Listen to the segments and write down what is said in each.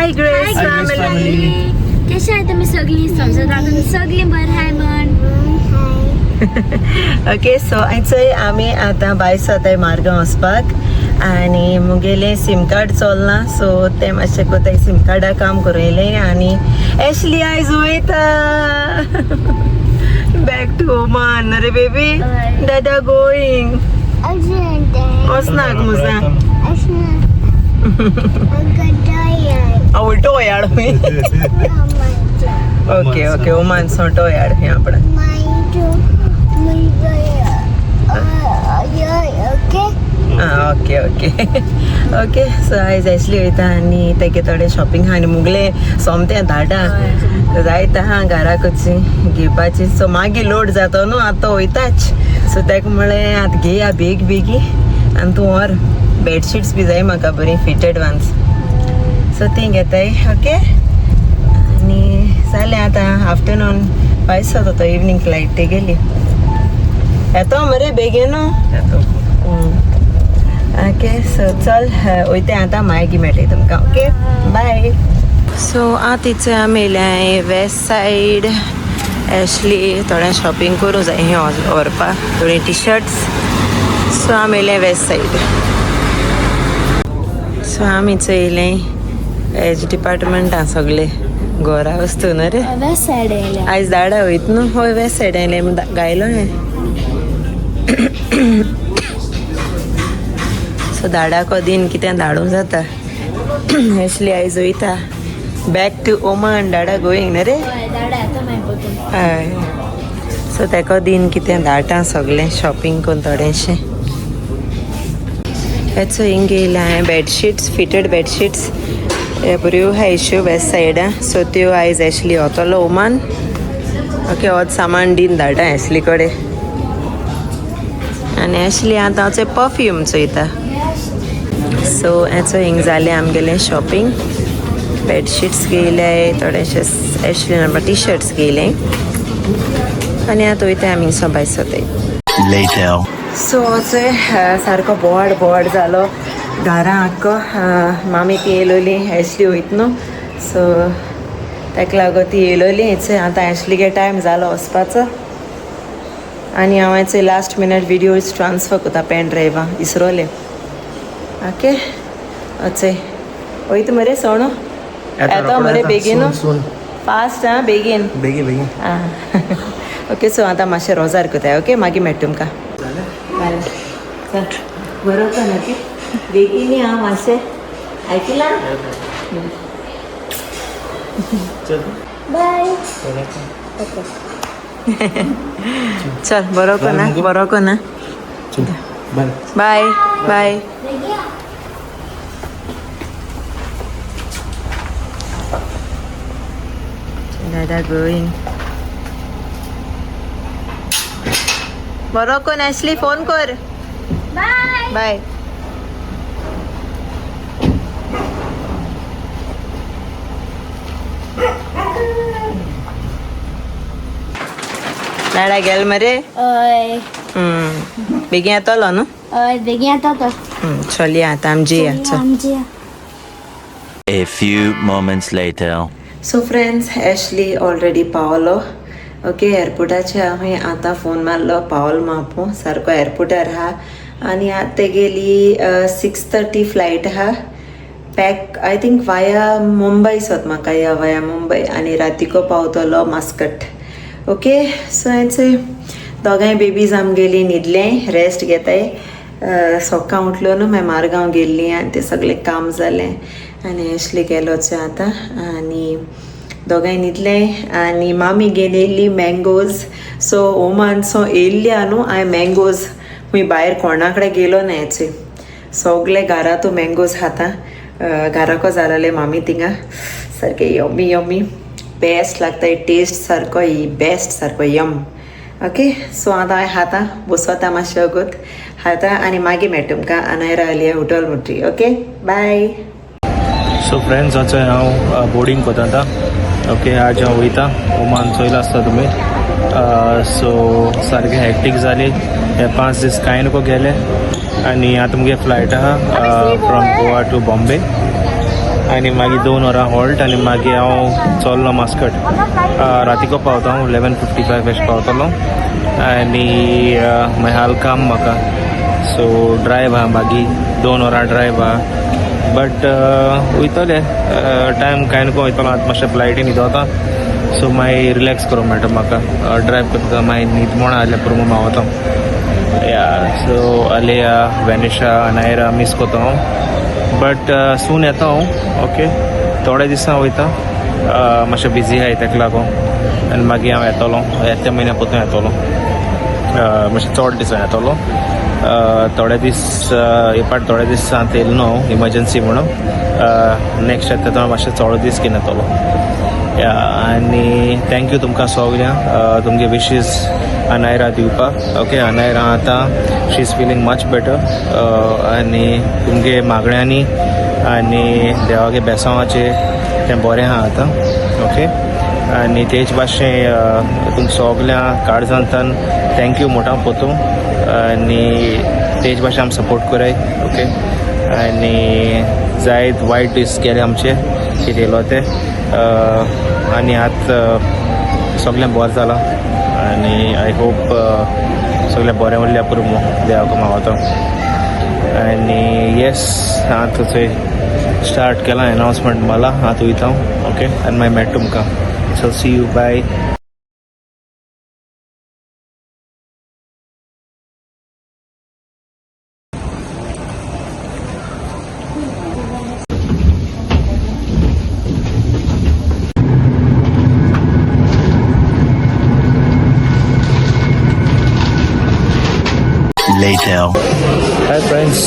हाय grace family. कशें आहाय तुमी सगळीं? समजता तुमी सगळीं बरें आहाय म्हण. ओके, सो आयचय आमी आतां भायर सरताय मार्गांव वचपाक आनी मुगेलें सिम कार्ड चोलना, सो तें मातशें कोताय सिम कार्डा काम करूं येयलें. आनी एशली आयज वयता बॅक टू ओमान रे बेबी. हय. दादा गोईंग वचनाक मुजा उल्टो याड. ओके ओके, ओमान सोटो याड हे आपण. आं, ओके ओके ओके. सो आयज एशली वयता आनी तेगे थोडें शॉपिंग आहा आनी मुगले सोमतें धाडा जायत आहा घराकच घेवपाची. सो मागीर लोड जातो न्हू, आतां वयताच. सो ताका म्हळें आतां घेया बेग बेगी आनी तूं व्हर. बेडशीट्स बी जाय म्हाका बरी फिटेड वन्स, सो ती घेताय. ओके, आनी जालें आतां आफ्टरनून भायर सरता तो इवनींग फ्लायट तेगेली. येतो मरे बेगीन. ओके, सो चल वयता आतां, मागीर मेळटली तुमकां. ओके, बाय. सो आतां इचोय आमी येयल्या वेस्ट सायड. एशली थोडें शॉपिंग करूं जाय हें व्हरपाक थोडी टी शर्ट्स. सो आमी येयले वेस्ट सायड. सो आमी चोयलें एज डिपार्टमेंटां सगळे घरा वस्तू न्हू रे. वेस्ट सायड येयल्या. आयज दाडा वयत न्हू. हय, वेस्ट सायड आयलें गायलो हें. सो दाडाको दिन कितें धाडूंक जाता. एशली आयज वयता बॅक टू ओमान. डाडा गोईंग न्हू रे. हय, दाडा येता मागीर पोरतून. हय, सो तेका दिन कितें धाडटा सगळें शॉपिंग करून थोडेंशें. हेचो हिंग येयलें हांवें बेडशीट्स, फिटेड बेडशीट्स बऱ्यो आहाय वेस्ट सायडा. सो त्यो आयज एशली वतलो ओमान. ओके, होच सामान दीन धाडटा एशली कडेन. आनी एशली आतां हांव परफ्यूम चोयता. सो हेचो हिंग जालें आमगेलें शॉपिंग. बेडशीट्स घेयले थोडेशे, एशली टी शर्ट्स घेयले आनी आतां वयता आमी भायर सरताय. Later. सो अशें सारको बोड बोड जालो घरा आख्खो. मामी ती येयलोली, एशली वयत न्हू, सो ताका लागून ती येयलोली. आतां एशलीगे टायम जालो वचपाचो आनी हांव हेचे लास्ट मिनट विडियोज ट्रान्सफर करता पेन ड्रायवा इसरोले. ओके, अचे वयता मरे सोणू? येता मरे बेगीन? फास्ट आं, बेगीन. बेगीन बेगीन. आं, ओके. सो आतां मातशें रोजार करताय. ओके, मागीर मेळटा तुमकां. चल, बरो कर. ओके, बेगीन या मातशें. आयकलां? बाय. चल, बरो कर ना, बरो कर ना. बाय. बाय बाय. बेगीन. दादा गोईंग. बरो कोण एशली, फोन कर. बाय. बाय. दाडा गेल मरे. हय. बेगीन येतलो न्हू? हय, बेगीन येता तो. चलया आतां, आमची या चल. आमची. A few moments later. So friends, Ashley already पावलो. ओके, एअरपोर्टाचे हांवें आतां फोन मारलो, पावल मापू सारको एअरपोर्टार आहा. आनी आतां तेगेली 6:30 फ्लायट आहा back, I think via Mumbai सोद म्हाका या वाया मुंबय आनी रातीको पावतलो मास्कट. ओके, सो हेंच दोगांय बेबीज आमगेली न्हिदलें, रेस्ट घेताय. सकाळ उठलो न्हू, मागीर मारगांव गेल्ली आनी तें सगळें काम जालें आनी एशली गेलोच आतां आनी दोगांय न्हिदलें. आनी मामी घेवन येयल्ली मँगोज. सो ओमान सो येयल्ली आहा न्हू हांवें मँगोज खूंय भायर कोणा कडेन गेलो ना हेचे, सगळे घरा तूं मँगोज खाता. घराको जालेले मामी थिंगा सारके यमी यमी बेस्ट लागता, टेस्ट सारको बेस्ट, सारको यम. ओके, सो आतां हांवें खाता बसता मातशें अगोत खाता आनी मागीर मेळटा तुमकां अनायरा आलिया hotel म्हणटी. Okay, bye. So friends, आतां हांव बोर्डिंग करता आतां. ओके, आज हांव वयता ओमान, चोयला आसता तुमी. सो सारकें हॅक्टीक जाली हे 5 दीस, कांय नको गेले. आनी आतां मुगे फ्लायट आहा फ्रॉम गोवा टू बॉम्बे. आनी मागीर 2 वरां हॉल्ट आनी मागीर हांव चल्लो मास्कट. रातीको पावता हांव 11:55 अशें पावतलो. आनी मागीर हाल काम म्हाका, सो ड्रायव आहा, मागीर 2 वरां ड्रायव आहा. बट वयतले टायम कांय नको वयतलो. आतां मातशें फ्लायटीन न्हिदोता, सो मागीर रिलॅक्स करूंक मेळटा म्हाका. ड्रायव करता मागीर न्हीद मोणा जाल्यार पुरो म्हूण हांव वता. या, सो आलिया, वेनिशा, अनायरा मीस कोता हांव, बट सून येता हांव. ओके, थोडे दिसां वयता, मातशें बिजी आहाय तेका लागून. आनी मागीर हांव येतलो, येत्या म्हयन्या पोतून येतलो, मातशें चड दिसां येतलो. थोडे दीस हे पाट थोडे दीस आतां येयलो न्हू हांव इमर्जन्सी म्हणून. नेक्स्ट येता तो मातशें चड दीस घेवन येतलो. या, आनी thank you तुमकां सगल्यांक तुमगे विशीस अनायरा दिवपाक. ओके, अनायरा आतां she is feeling much better. आनी तुमगे मागण्यांनी आनी देवागे बेसांवाचे तें बरें आहा आतां. ओके, आनी तेच भाशेन तुमकां सगल्यां काळजांतल्यान thank you म्हणटा पोतून. आनी तेच भाशेन आमी सपोर्ट कराय. ओके, आनी जायत वायट दीस गेले आमचे कितें येयलो ते, आनी आतां सगळें बरें जालां. आनी I hope सगळें बरें उरल्या पुरो देवाक मागता. आनी येस, आतां चोय स्टार्ट केलां एनावन्समेंट मारला, आतां वयता हांव. ओके, आनी मागीर मेळटा तुमकां. So see you, bye. Later. Hi friends,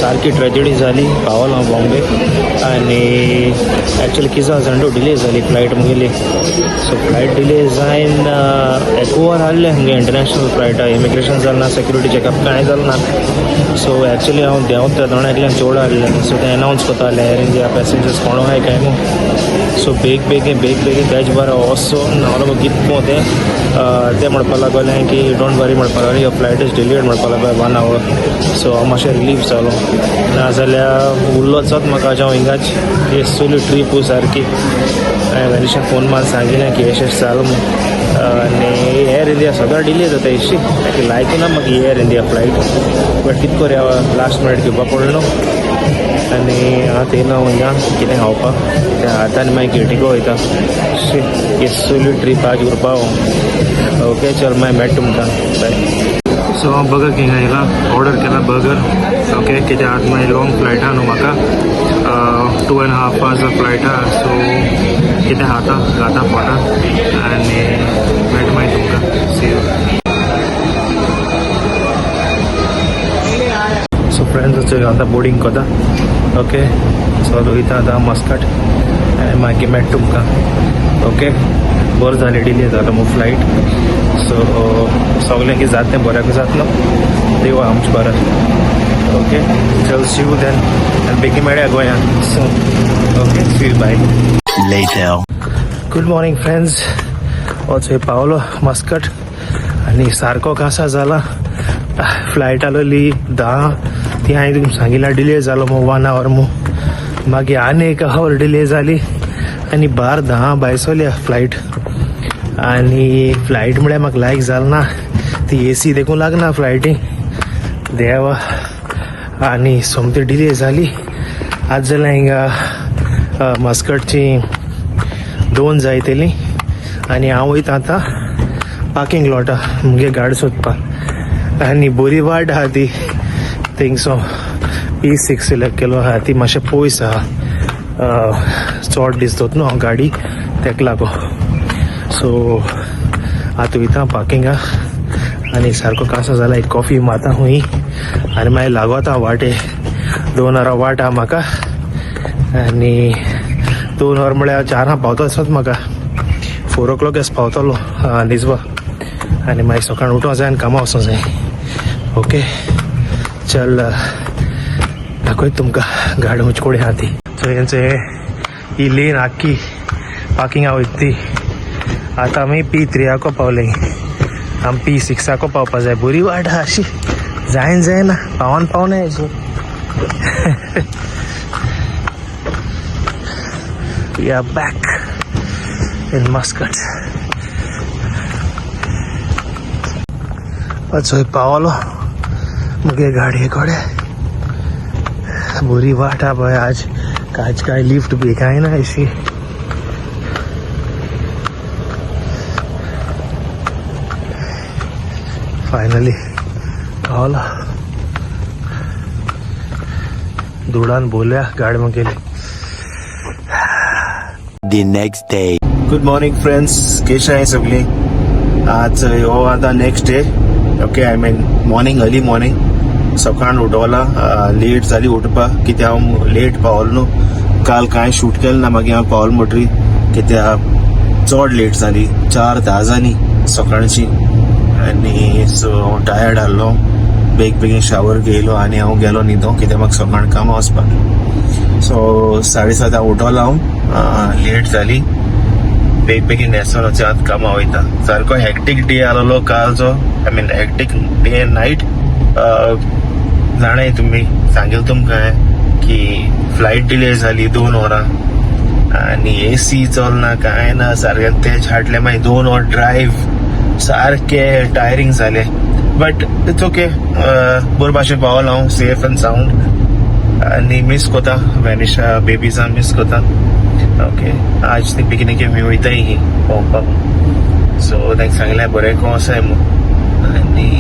सारकी ट्रेजिडी जाली. पावलो हांव बॉम्बे आनी एक्चुअली कितें जालें जाणा, डिले जाली फ्लायट मुगेली. सो फ्लायट डिले जायन एक वर आहलें मुगे. इंटरनॅशनल फ्लायट, इमिग्रेशन जालें ना, सेक्युरिटी चॅकअप कांय जालें ना. सो एक्चुअली हांव देंवता तेदोना एकल्यान चोड आहलें. सो ते एनावन्स करताले एअर इंडिया पॅसेंजर्स कोण आहाय काय म्हूण. सो बेग बेगीन बेग बेगीन तेज बरो वचून हांव लोक कितें तें ते म्हणपाक लागलें की don't वरी म्हणपाक लागलें, your flight is delayed म्हणपाक लागलें 1 our. सो हांव मातशें रिलीफ जालो, नाजाल्यार उरलोच म्हाका हांव हिंगाच येसोली ट्रीप सारकी. हांवें वेनिशा फोन मारून सांगिलें की अशें अशें जालां म्हूण. आनी एअर इंडिया सदां डिले जाता अशी, ताका लायक ना म्हाका एअर इंडिया फ्लायट. बट कितें करुया, लास्ट मिनट घेवपा पडलो न्हू. आनी आतां येयलो हांव हिंगा कितें खावपाक, कितें आतां आनी मागीर गेटीको वयता. शी, येसोली ट्रीप आज उरपा. ओके, चल मागीर मेळटा तुमकां, बाय. सो हांव बर्गर किंग येयला, ऑर्डर केला बर्गर. ओके, कित्याक आतां मागीर लॉंग फ्लायट आहा न्हू म्हाका, 2.5 आवर्स फ्लायट आहा. सो कितें खाता खाता पोटा आनी मेळटा मागीर तुमकां. See you. So friends, आतां बोर्डिंग कोता. ओके, सो वयता आतां मस्कट आनी मागीर मेळटा तुमकां. ओके, बरें जालें डिले जालो मू फ्लायट. सो सगळें कितें जाता तें बऱ्याक जातलो, देव आमचें बरें. ओके, चल, सी you then आनी बेगीन मेळया गोंयांत. So okay, see you, bye. Later. Good morning friends, वचोय पावलो मस्कट आनी सारको कासा जाला. फ्लायट आसलोली 10, ती हांवें तुमकां सांगिल्ला डिले जालो मू 1 our मू. मागीर आनी एक our delay जाली आनी बार 10 भायसोल्या फ्लायट. आनी फ्लायट म्हळ्यार म्हाका लायक जाल ना ती, एसी देखून लागना फ्लायटी, देवा. आनी सोमती डिले जाली. आज जाल्यार हिंगा मस्कटची 2 जायतली आनी हांव वयता आतां पार्किंग लॉटा मुगे गाडी सोदपाक. आनी बरी वाट आहा ती, थिंगसो P6 select केलो आहा, ती मातशें पयस आहा, चड दीस दोत न्हू हांव गाडी तेका लागो. सो आतां वयता पार्किंगा आनी सारको कांसो जाला, एक कॉफी मारता हुंय आनी मागीर लागोता वाटे. 2 वरां वाट आहा म्हाका आनी 2 वर म्हळ्यार 4 पावता आसत म्हाका, 4 ओ क्लॉक पावतलो निजवा. आनी मागीर सकाळ उठोंक जाय आनी कामां वचोंक जाय. ओके, चल, दाखयता तुमकां गाडी खंयचे कडेन आहा ती. सो हेंचे ही लेन आख्खी पार्किंगा वयता ती. आतां आमी P3 पावले, आमी P6 पावपा जाय. बरी वाट आहा अशी, जायन जायना, पावन पावना अशी. We are back in Muscat. पाचोय पावलो मुगे गाडये कडेन. बरी वाट हा पळय. आज आज काय लिफ्ट बी काय ना अशी. फायनली पावलो. धुळान बोलया गाडी मग गेली. The next day. Good morning friends, केश आहे सगळी. आज हो आता next day. Okay, I mean morning, early morning. सकाळ उठवला, लेट जाली उठपा कित्याक हांव लेट पावलो न्हू. काल कांय शूट केलें ना. मागीर हांव पावलो म्हणटरी कित्याक चड लेट जाली, 4:10 जाली सकाळची आनी सो हांव टायर्ड आहलो. बेग बेगीन शावर घेयलो आनी हांव गेलो न्हिदो कित्याक म्हाका सकाळ कामां वचपाक. सो 7:30 उठलो हांव, लेट जाली. बेग बेगीन न्हेसोन आतां कामां वयता. सारको हेक्टीक डे आसलेलो कालचो, I mean hectic day and night. जाणाय तुमी, सांगेल तुमकां की फ्लायट डिले जाली 2 वरां आनी एसी चलना कांय ना सारकें. तें हाडलें मागीर 2 वर ड्रायव्ह, सारकें टायरींग जालें. बट it's okay, बरे भाशेन पावलो हांव सेफ अँड सावंड. आनी मिस कोता वेनिशा, बेबीजां मिस कोता. ओके, आज ती पिकनीके आमी वयताय ही भोंवपाक. सो तांकां सांगलें बरें कोण आसाय म्हूण. आनी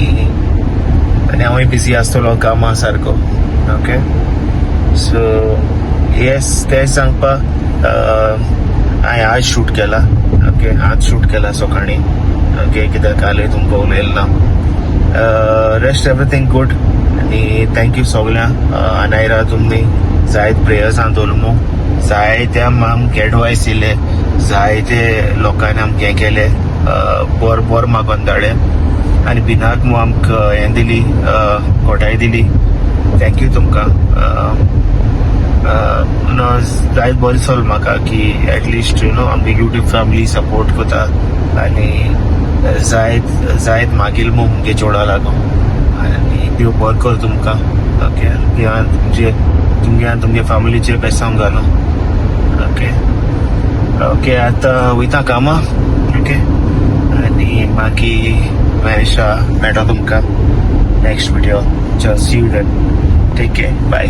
आनी हांवूय बिजी आसतलो कामा सारको. ओके, सो येस, तें सांगपाक हांवें आज शूट केला. ओके, आज शूट केला सकाळीं. ओके, कित्याक कालय तुमकां उलयलें ना. रेस्ट एवरीथींग गूड आनी thank you सगळ्यांक. अनायरा तुमी जायत प्रेयर्सान दवरलो. जायते आमकां एडवायस दिले, जायते लोकांनी आमकां हें केलें, बोर बोर मागोन धाडले आनी बिनाक मू आमकां हें दिली, घोटाय दिली. Thank you तुमकां. जायत बरें दिसोल म्हाका की एटलिस्ट you know आमगे यूट्यूब फॅमिली सपोर्ट करता आनी जायत जायत मागील मू मुगे चेडवा लागून. आनी देव बरो कर तुमकां. ओके, देवान तुमचे तुमगे आनी तुमगे फॅमिलीचेर बेसांव घालूं. ओके ओके, आतां वयता कामां. ओके, आनी मागीर वेनिशा मेळटा तुमकां next video. Just see you then. Take care. Bye.